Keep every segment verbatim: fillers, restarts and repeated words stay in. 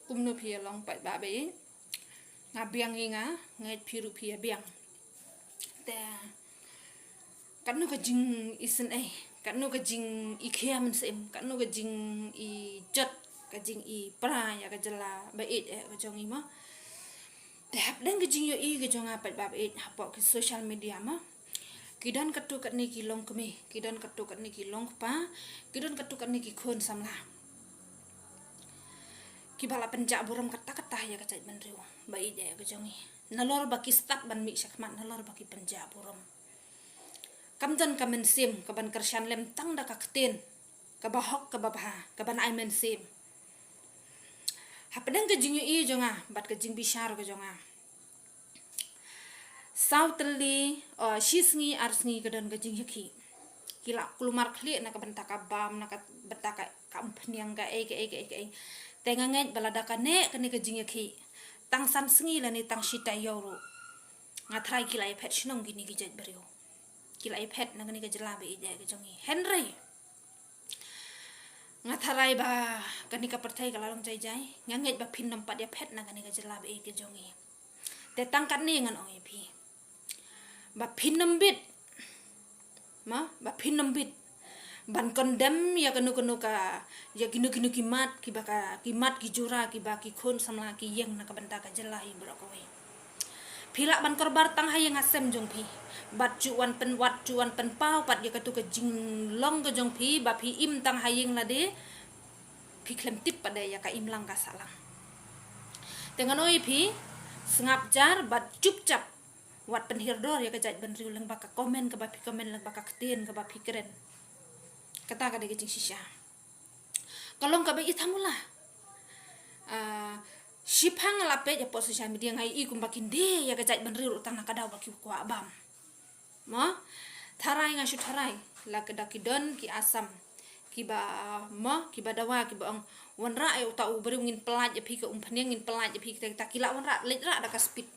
Kumno phi ïa long paidbah ba ïeit? Nga biang hi nga, nga ngeit phi ruh phi ïa biang. Te katno ka jingisynei, katno ka jingikhia mynsiem, katno ka jingijot, ka jingipra ïa ka jylla ba ïeit eh ka jong i mo. Te hapdeng ka jingïohi ka jong nga paidbah ba ïeit hapoh ki social media mo, ki don katto katne ki longkmie, ki don katto katne ki longkpa, ki don katto katne ki khun samla kiba la pynjah burom katta katta ïa ka jaitbynriew ba ïeit eh ka jong i. Nalor ba ki stad ban mih shakhmat, nalor ba ki pynjah burom, kam don ka mynsiem ka ban kyrshan lem tang da ka ktien kaba hok kaba bha, ka ban ai mynsiem. Hapdeng ka jingïohi jong nga bad ka jingbishar ka jong nga, saw tylli, oh, shi sngi ar sngi ka don ka jingïakhih. Ki la kulmar khlieh na ka bynta ka bam, na ka bynta ka, ka umphniang, ka ei ka ei ka ei ka ei. Te nga ngeit ba lada kane kane ka jingïakhih tang san sngi lane tang shi taïew ruh, nga tharai ki la ïaphet shnong kine ki jaitbynriew, ki la ïaphet na kane ka jylla ba ïeit eh ka jong i. Hynrei nga tharai ba kane ka pyrthei ka la long jai jai, nga ngeit ba phin nym pat ïaphet na kane ka jylla ba ïeit ka jong i. Te tang katne ngan ong ïa phi, ba phin nym bit, ma, ba phin nym bit ban condemn ïa kano kano ka, ïa kino kino ki mat kiba ka, ki mat ki jura kiba ki khun samla ki ïeng na ka bynta ka jylla hi baroh kawei. Phi lah ban kyrpad tang ha ïing ha sem jong phi, bad ju wan pyn, wat ju wan pynpaw pat ïa kato ka jinglong ka jong phi ba phi im tang ha ïing lade, phi khlem tip pat de ïa ka imlang ka sahlang. Te ngan ong ïa phi, sngap jar bad chupchap wat pynhiar dor ïa ka jaitbynriew lyngba ka comment kaba phi comment, lyngba ka ktien kaba phi kren. Kata ka dei ka jingshisha. Ka long kaba ïeit ha mula. Ah, shiphang la peit ïa post social media, nga ïohi kumba kin die ïa ka jaitbynriew ruh tang na ka daw ba ki kwah bam. Mo? Tharai, nga shu tharai, la ka da ki don ki Assam kiba, mo, kiba dawa, kiba ong, wanrah ïa uta u briew, ngin pyllait ïa phi ka umphniang, ngin pyllait ïa phi kita kita. Ki la wanrah, leit rah da ka speed.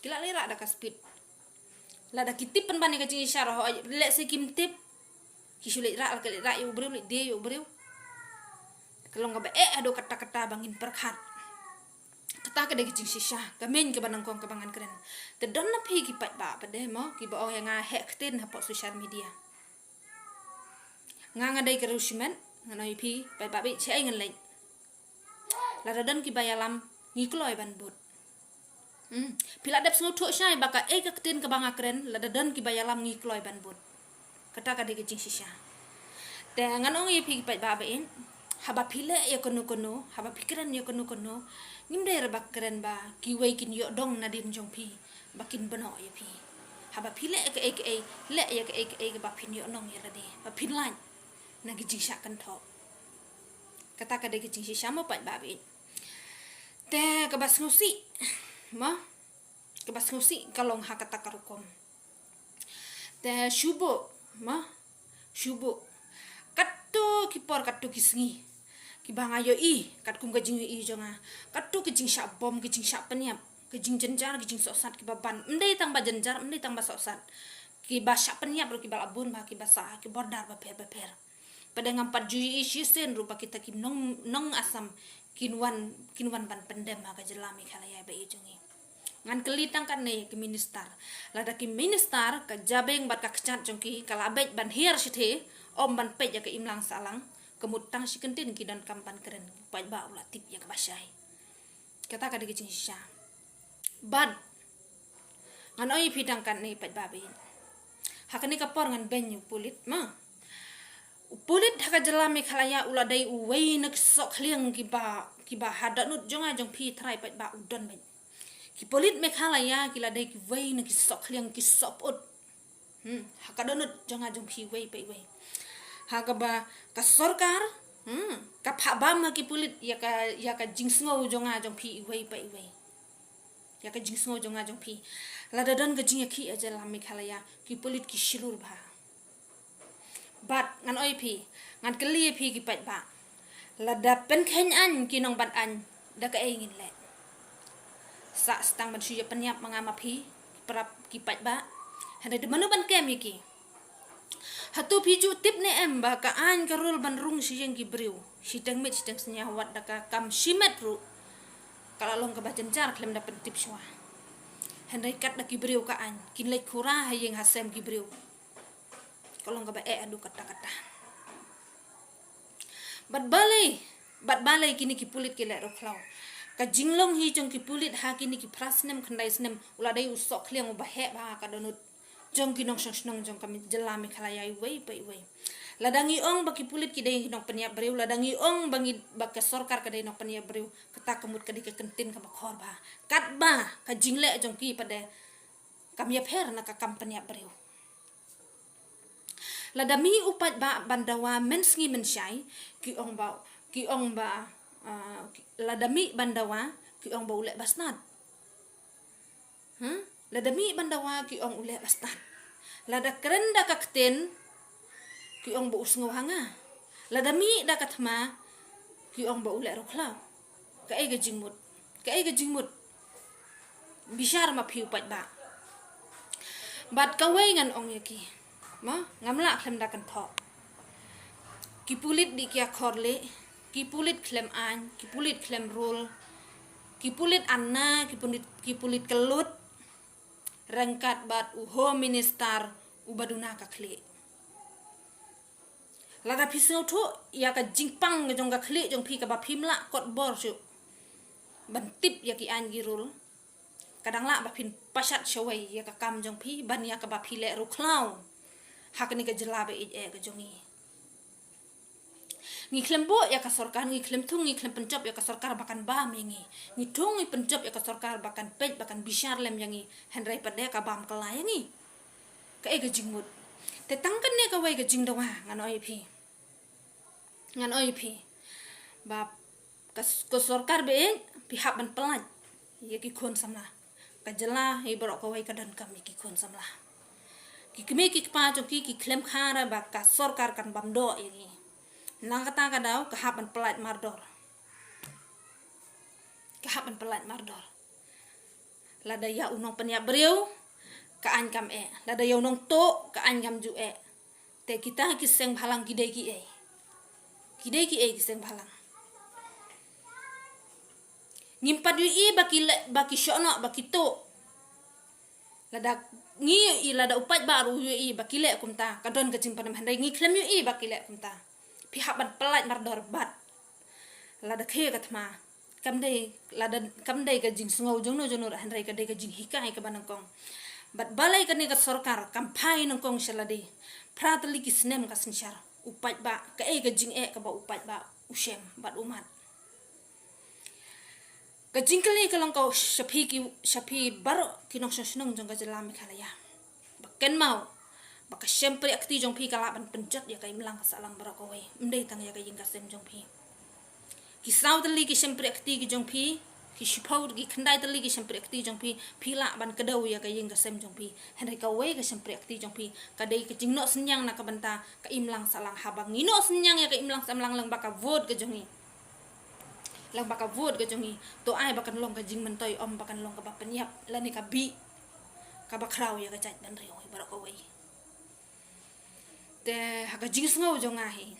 Ki la leit rah da ka speed. Lada ki tip pynban ïa ka jingshisha ruh, lehse kim tip, ki shu leit rah, la ka leit rah ïa u briew, leit die ïa u briew. Ka long kaba eh haduh katta katta ba ngin pyrkhat. Kata ka dei ka jingshisha, ka main kaba nyngkong kaba ngan kren. Te don na phi ki paidbah pat de mo, kiba ong ïa nga heh ktien hapoh social media. Nga, nga dei ka riewshimet, ngan ong ïa phi paidbah ba ïeit, shaei ngan leit. Lada don kiba ïalam, ngi kloi ban bud. Hmm. Phi la dep sngewthuh shai ba kaei ka ktien kaba nga kren, lada don kiba ïalam ngi kloi ban bud. Kata ka dei ka jingshisha. Te ngan ong ïa phi ki paidbah ba ïeit, haba phi leh ïa kano kano, haba phi kren ïa kano kano, ngim dei re ba kren ba kiwei kin ïoh dong nadien jong phi ba kin bynnoh ïa phi. Haba phi leh kaei kaei, leh ïa kaei kaei kaba phin ïoh nong ïa lade, ba phin lait na ki jingshah kynthoh. Kata ka dei ka jingshisha mo paidbah ba ïeit. Te kaba sngewsih, mo, kaba sngewsih ka long ha kata ka rukom. Te shu buh, mo, shu buh. Katto ki por, katto ki sngi, kiba nga ïohi, katkum ka jingïohi jong nga, katto ki jingshah bom, ki jingshah pynïap, ki jingjynjar, ki jingsohsat kiba ban. Ym dei tang ba jynjar, ym dei tang ba sohsat. Kiba shah pynïap ruh kiba la bun bha, kiba sah ki border bapher bapher. Pat de ngam pat ju ïohi shisien ruh ba kita ki nong, nong Assam kin wan, kin wan ban pyndem ha ka jylla Meghalaya ba ïeit jong ngi. Ngan kylli tang katne ki minister. Lada ki minister, ka jabieng bad ka kjat jong ki ka la beit ban hiar shithe, ym ban peit ïa ka imlang sahlang, ka mut tang shi kyntien ki donkam ban kren, paidbah u la tip ïa kaba shai. Kata ka dei ka jingshisha. Bad ngan ong ïa phi tang katne paidbah ba ïeit, ha kane ka por ngan beiñ u pulit ma. U pulit ha ka jylla Meghalaya u la dei uwei na ki sohkhlieng kiba, kiba ha dohnud jong nga jong phi trai paidbah u don beit. Ki pulit Meghalaya ki la dei kiwei na ki sohkhlieng, ki sohpyut. Hmm, ha ka dohnud jong nga jong phi iwei pa iwei. Ha kaba ka sorkar, hmm, ka phah bam ha ki pulit ïa ka, ïa ka jingsngew jong nga jong phi iwei pa iwei. Ïa ka jingsngew jong nga jong phi. Lada don ka jingïakhih ha jylla Meghalaya, ki pulit ki shlur bha. Bad ngan ong ïa phi, ngan kylli ïa phi ki paidbah. Lada pynkheiñ aiñ ki nongbat aiñ, da kaei ngin leh? Sah sdang ban shu ïa pynïap ma nga ma phi, ki para ki paidbah. Hynrei da mano ban kem ïa ki? Hato phi ju tip ne em ba ka aiñ ka rul ban rung sha ïing ki briew, shiteng miet shiteng sñiaw, wat da ka kam shimet ruh, Ka la long kaba jynjar khlem da pyntip shuwa. Hynrei kat da ki briew ka aiñ, kin leit khura ha ïing ha sem ki briew. Ka long kaba eh haduh katta katta. Bad balei, bad balei kine ki pulit ki leh rukhlaw. Ka jinglong hi jong ki pulit ha kine ki phra snem khyndai snem, u la dei u sohkhliang uba heh bha ha ka dohnud jong ki nongshong shnong jong ka jylla Meghalaya iwei pa iwei. Lada ngi ong ba ki pulit ki dei ki nongpynïap briew, lada ngi ong ba ngi, ba ka sorkar ka dei nongpynïap briew, kata ka mut ka dei ka kyntien kaba khor bha. Katba ka jingleh jong ki pat de kam ïapher na ka kam pynïap briew. Lada mih u paidbah ban dawa mynsngi mynshai, ki ong ba, ki ong ba, ah, ki, lada mih ban dawa, ki ong ba u leh ba stad. Hmm? Lada mih ban dawa, ki ong u leh ba stad. Lada kren da ka ktien, ki ong ba u sngew ha nga. Lada mih da ka thma, ki ong ba u leh rukhlaw. Kaei ka jingmut? Kaei ka jingmut? Bishar ma phi u paidbah. Bad kawei ngan ong ïa ki. Mo, ngam lah khlem da kynthoh. Ki pulit dih ki akhor lieh, ki pulit khlem aiñ, ki pulit khlem rul, ki pulit anna, ki pulit, ki pulit kyllut, ryngkat bad u Home Minister uba duna ka khlieh. Lada phi sngewthuh ïa ka jingpang jong ka khlieh jong phi kaba phim lah kot bor shuh ban tip ïa ki aiñ ki rul, ka dang lah ba phin pashat shawei ïa ka kam jong phi ban ïa kaba phi leh rukhlaw ha kane ka jylla ba ïeit eh ka jong ngi. Ngi khlem buh ïa ka sorkar, ngi khlem thung, ngi khlem pynjop ïa ka sorkar ba kan bam ïa ngi. Ngi thung ngi pynjop ïa ka sorkar ba kan peit, ba kan bishar lem ïa ngi. Hynrei pat de ka bam kylla ïa ngi. Kaei ka jingmut? Te tang kane kawei ka jingdawa ngan ong ïa phi. Ngan ong ïa phi. Ba ka, ka sorkar ba ïeit, phi hap ban pyllait ïa ki khun samla. Ka jylla hi baroh kawei ka donkam ïa ki khun samla. Ki kmie ki kpa jong ki ki khlem kha re ba ka sorkar kan bam doh ïa ngi. Na kata ka daw ka hap ban pyllait mardor. Ka hap ban pyllait mardor. Lada ïa u nongpynïap briew ka aiñ kam eh. Lada ïa u nongtuh ka aiñ kam ju eh. Te kita ki seng bhalang ki dei kiei? Ki dei kiei ki seng bhalang? Ngim pat ïohi ba ki leh, ba ki shoh noh, ba ki tuh. Lada ngi ïohi, lada u paidbah ruh u ïohi ba ki leh kumta, ka don ka jingpynim, hynrei ngi khlem ïohi ba ki leh kumta. Phi hap ban pyllait mardor bad. Lada khie ka thma, kam dei, lada, kam dei ka jingsngew jongno jongno ruh, hynrei ka dei ka jinghikai kaba nyngkong. Bad balei kane ka sorkar kam phai nyngkong sha lade? Phra tylli ki snem ka synshar. U paidbah, kaei ka jingeh kaba u paidbah u shem bad u mad? Ka jingkylli ka long ka sha phi ki, sha phi baroh ki nongshong shnong jong ka jylla Meghalaya. Ba kynmaw ba ka shympriahkti jong phi ka lah ban pynjot ïa ka imlang ka sahlang baroh kawei, ym dei tang ïa ka ïing ka sem jong phi. Ki saw tylli ki shympriahkti ki jong phi, ki shiphew, ki khyndai tylli ki shympriahkti jong phi, phi lah ban kdew ïa ka ïing ka sem jong phi. Hynrei kawei ka shympriahkti jong phi ka dei ka jingnoh synñiang na ka bynta ka imlang sahlang. Haba ngi noh synñiang ïa ka imlang sahlang lyngba ka vote ka jong ngi, lyngba ka vote ka jong ngi, to ai ba kan long ka jingmyntoi, ym ba kan long kaba pynïap lane ka bih kaba khraw ïa ka jaitbynriew hi baroh kawei. Te ha ka jingsngew jong nga hi,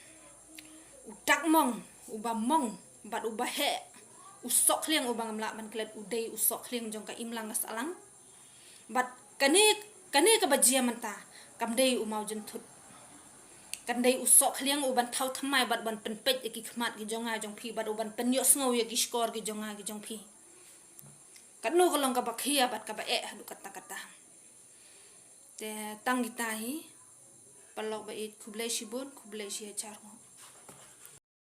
u dak mong, uba mong bad uba heh, u sohkhliang uba ngam lah ban klet, u dei u sohkhliang jong ka imlang ka sahlang. Bad kane, kane kaba jia mynta kam dei u mawjynthut. Kan dei u sohkhliang uban thaw thymmai bad ban pynpeit ïa ki khmat ki jong nga jong phi bad uban pynïohsngew ïa ki shkor ki jong nga ki jong phi. Katno ka long kaba khia bad kaba eh haduh katta katta. Te tang kita hi. Paralok ba ïeit, khublei shibun, khublei shihajar nguh.